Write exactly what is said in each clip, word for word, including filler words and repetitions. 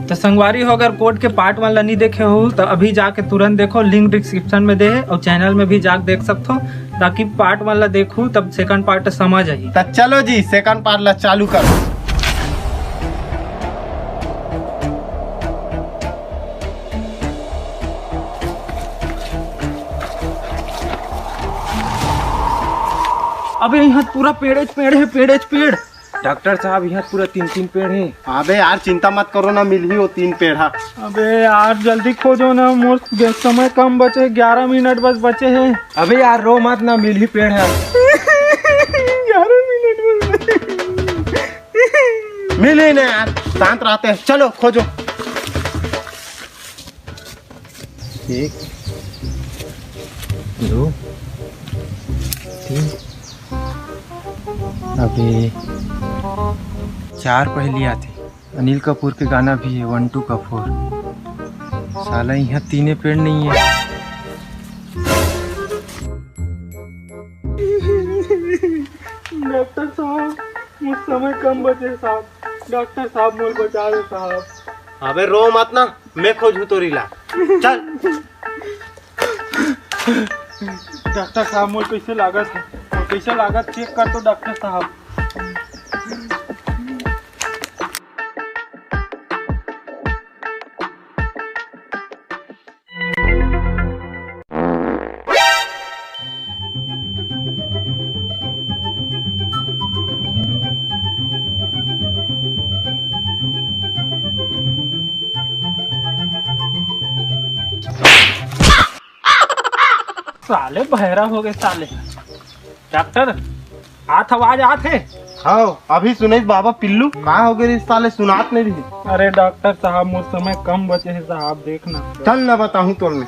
तो संगवारी हो, अगर कोड के पार्ट वन ला नहीं देखे हो तो अभी जाके तुरंत देखो, लिंक डिस्क्रिप्शन में दे हे और चैनल में भी जाके देख सकते हो, ताकि पार्ट वन ला देखू तब सेकंड पार्ट समझ आई। तो चलो जी, सेकंड पार्ट ला चालू करो। अबे, यहाँ पूरा पेड़े च पेड़ है, पेड़े च पेड़। डॉक्टर साहब, यहाँ पूरा तीन तीन पेड़ है। अबे यार, चिंता मत करो ना, मिलही वो तीन पेड़ हा। अबे यार, जल्दी खोजो ना, मोर समय कम बचे, ग्यारह मिनट बस बचे हैं। अबे यार, रो मत ना, मिलही पेड़ हा। ग्यारह मिनट बस बचे। मिलही ना यार, शांत रहते हैं, चलो खोजो। एक, दो, तीन। अबे, चार पहेली आथे। अनिल कपूर के गाना भी है, वन टू का फोर। साला, यहाँ तीने पेड़ नहीं है। डॉक्टर साहब, मोर समय कम बचे साहब। डॉक्टर साहब, मोर बचा दे साहब। अबे रो मत ना, मैं खोजहूँ तोर इलाज। चल। डॉक्टर साहब, मोर कैसे लागत है? मोर कैसे लागत, चेक कर तो डॉक्टर साहब। साले बहरा हो गए साले। डॉक्टर, आत आवाज आत हे। हाँ, अभी सुनइस बाबा पिल्लू, का हो गए रे साले, सुनात नहीं रही। अरे डॉक्टर साहब, मोर समय कम बचे है साहब, देखना। चल ना बताहूँ तोर में।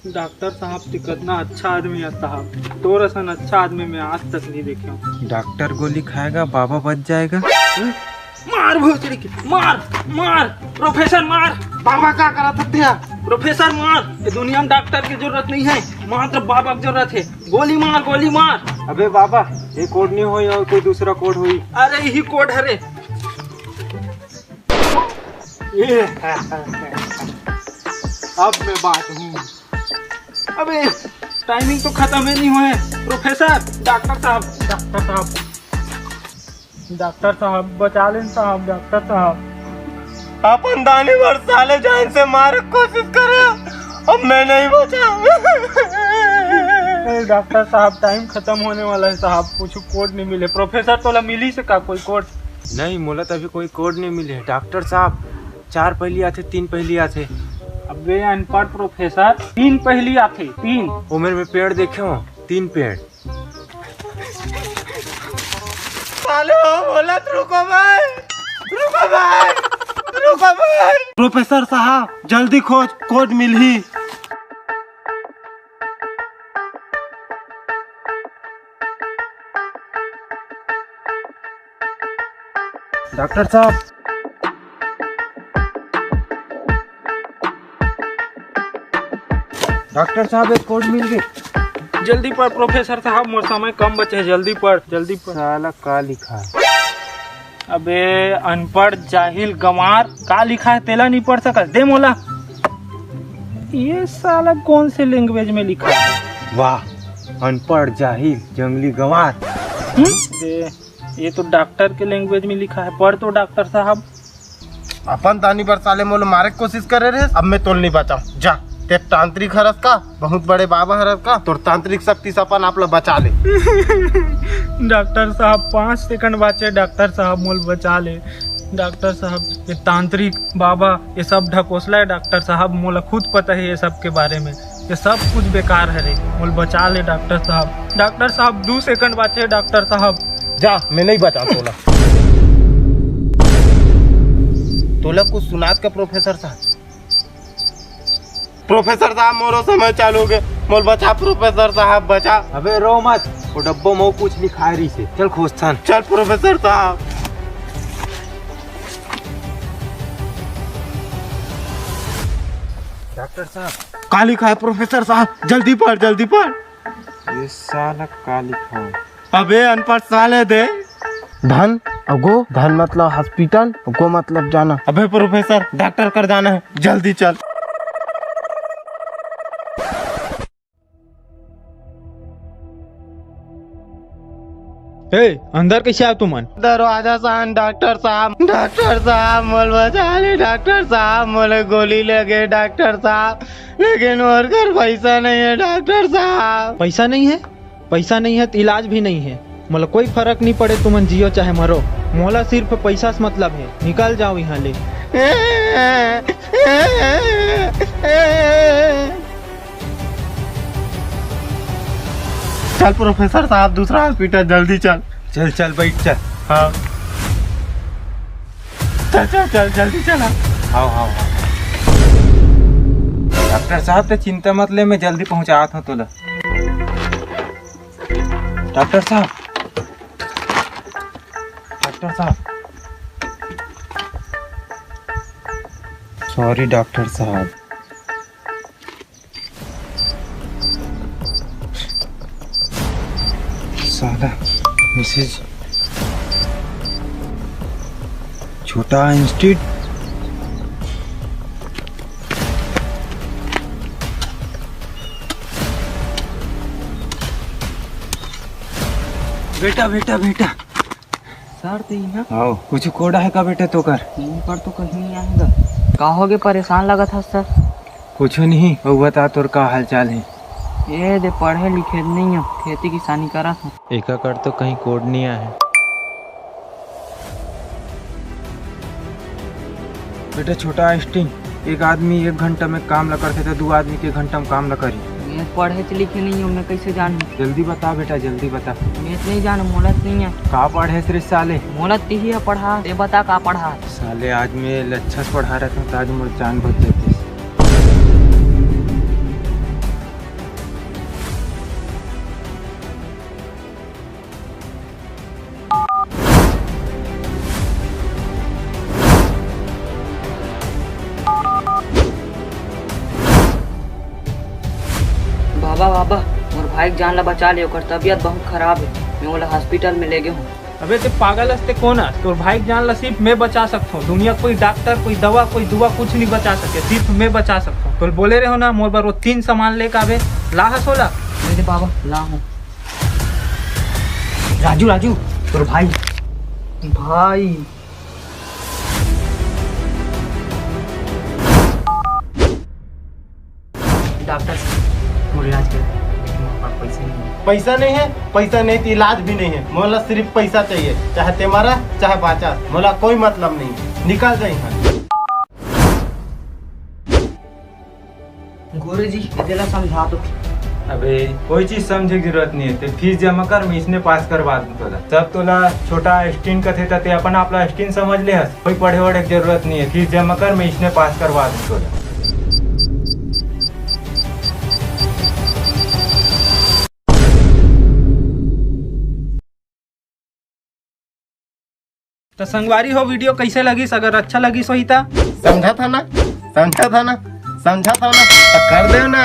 डॉक्टर साहब, तू कितना अच्छा आदमी है साहब, तोर असन अच्छा आदमी मैं आज तक नहीं देखे हूँ। डॉक्टर गोली खाएगा, बाबा बच जाएगा। मार भोसड़ी के, मार, मार, प्रोफेसर मार। बाबा का करत हत्या? प्रोफेसर मार, ये दुनिया में डॉक्टर की जरूरत नहीं है, मात्र बाबा की जरूरत है। गोली मार, गोली मार। अबे बाबा, ये कोड नहीं होई और कोई दूसरा कोड होई। अरे यही कोड हरे। ये अब मैं बात हूँ। अबे टाइमिंग तो खत्म ही नहीं हुआ है। प्रोफेसर, डॉक्टर साहब, डॉक्टर साहब, डॉक्टर साहब, बचा लेन साहब, डॉक्टर साहब। अपन दानी भर साले जान से मारे कोशिश करे, अब मैं नहीं बचा। अरे डॉक्टर साहब, टाइम खत्म होने वाला है साहब, कुछ कोड नहीं मिले। प्रोफेसर, तोला मिली से का कोई कोड? नहीं, मोला तो अभी कोई कोड नहीं मिले। डॉक्टर साहब, चार पहेली आथे, तीन पहेली आथे। अबे अनपढ़ प्रोफेसर, तीन पहेली आथे, तीन। उम्र में पेड़ देखे हो, तीन पेड़। साले हो बोलत, रुको भाई, रुको भाई, रुको भाई। प्रोफेसर साहब, जल्दी खोज, कोड मिलही। डॉक्टर साहब, डॉक्टर साहब, एक कोड मिल गए। जल्दी पढ़ प्रोफेसर साहब, मोर समय कम बचे है, जल्दी पढ़, जल्दी पढ़। साला का लिखा है? अबे अनपढ़ जाहिल गंवार, का लिखा है तेला नहीं पढ़ सकत? दे मोला। ये साला कौन से लैंग्वेज में लिखा है? वाह, अनपढ़ जाहिल जंगली गंवार। हम्म? दे, ये तो डॉक्टर के लैंग्वेज में लिखा है, पढ़ तो डॉक्टर साहब। अपन दानी बर साले मोला मारे के कोशिश करे रहे, अब मैं तोल नहीं बचाऊं। जा, ते तांत्रिक हरस का, बहुत बड़े बाबा हरस का, तोर तांत्रिक शक्ति से अपन आप ला बचा ले। डॉक्टर साहब, पाँच सेकंड बाचे, डॉक्टर साहब मोल बचा ले। डॉक्टर साहब, ये तांत्रिक बाबा, ये सब ढकोसला है डॉक्टर साहब, मोला खुद पता है ये सब के बारे में। ये सब कुछ बेकार हरे, मोल बचा ले डॉक्टर साहब। डॉक्टर साहब, दू सेकंड बाचे डॉक्टर साहब। जा, मैं नहीं बचा तोला। तोला कुछ सुनात का प्रोफेसर साहब? प्रोफेसर साहब, मोरो समय चालू हो गए, मोल बचा प्रोफेसर साहब, बचा। अबे रो मत, वो डब्बो में कुछ लिखा रही से, चल खोजथन। चल प्रोफेसर साहब। डॉक्टर साहब। का लिखा है प्रोफेसर साहब? जल्दी पढ़, जल्दी पढ़। ये साला का लिखा है? अबे अनपढ़ साले दे। धन अउ गो, धन मतलब हॉस्पिटल, गो मतलब जाना। अबे प्रोफेसर, डॉक्टर कर जाना है, जल्दी चल। ए, अंदर कैसे आव तुमन? दरवाजा सान डॉक्टर साहब, डॉक्टर साहब मोला बचा ले, डॉक्टर साहब मोला गोली लगे डॉक्टर साहब, लेकिन मोर कर पैसा नहीं है डॉक्टर साहब। पैसा नहीं है? पैसा नहीं है तो इलाज भी नहीं है। मोला कोई फर्क नहीं पड़े, तुमन जियो चाहे मरो, मोला सिर्फ पैसा से मतलब है। निकल जाओ यहाँ ले। चल प्रोफेसर साहब, दूसरा हॉस्पिटल जल्दी चल। चल चल बैठ चल। हाँ चल चल चल जल्दी चल। हाँ हाँ हाँ। डॉक्टर साहब तो चिंता मत ले, मैं जल्दी पहुँचात हूँ तोला। डॉक्टर साहब, डॉक्टर साहब, सॉरी डॉक्टर साहब। साला मिसेज छोटा इंस्टीट। बेटा बेटा बेटा। सर ते इहाँ? आओ, कुछ कोड है का बेटा तोकर? मोकर तो कहीं नहीं आएगा। का होगे, परेशान लगत हस सर? कुछ नहीं, अउ बता तोर का हाल चाल है? ए दे, पढ़े लिखे नहीं हो, खेती किसानी करत हो। एका कर तो कहीं कोड नहीं आए। बेटा छोटा स्टिंग, एक आदमी एक घंटा में काम ला करथे तो दू आदमी के घंटा में काम ला करी। मैं पढ़े से लिखे नहीं हूँ, मैं कैसे जानूँ? जल्दी बता बेटा, जल्दी बता। मैं तो नहीं जानूँ, मोला तो नहीं है। का पढ़े रे साले? मोला तिही है पढ़ा, ते बता का पढ़ा। साले आज मैं अच्छा से पढ़ा रहता हूँ तो आज मोर जान बच जाती। बाबा, बाबा, मोर भाई के जान ला बचा ले, ओकर तबीयत बहुत खराब है, मैं ओला हॉस्पिटल में ले गे हूँ। अबे ते पागल हस ते कोन हस? तोर भाई के जान ला सिर्फ मैं बचा सकथों। दुनिया कोई डॉक्टर, कोई दवा, कोई दुआ कुछ नहीं बचा सके, सिर्फ मैं बचा सकथों। तोल बोले रहे हो ना, मोर बर वो तीन सामान लेके आवे, ला हस ओला? दे दे बाबा, ला हूँ। राजू, राजू, तोर भाई। भाई। डॉक्टर साहब, मोर इलाज कर दे, लेकिन मोर पास पैसे नहीं है। पैसा नहीं है? पैसा नहीं तो इलाज भी नहीं है। मोला सिर्फ पैसा चाहिए, चाहे ते मरा, चाहे बाचा, मोला कोई मतलब नहीं। निकल जा इहाँ। गुरुजी, एदेला समझा दो। अबे, कोई चीज समझे की जरूरत नहीं है। ते फीस जमा कर, मैं इसने पास करवा दूं तोला। सब तोला छोटा स्टिन कथे, त ते अपन आप ला स्टिन समझ ले हस। कोई पढ़े वढ़े की जरूरत नहीं है। फीस जमा कर, मैं इसने पास करवा दूं तोला। त संगवारी हो, वीडियो कैसे लगिस? अगर अच्छा लगिस होही त समझा था ना, समझा था ना, समझा था ना, त कर देव ना।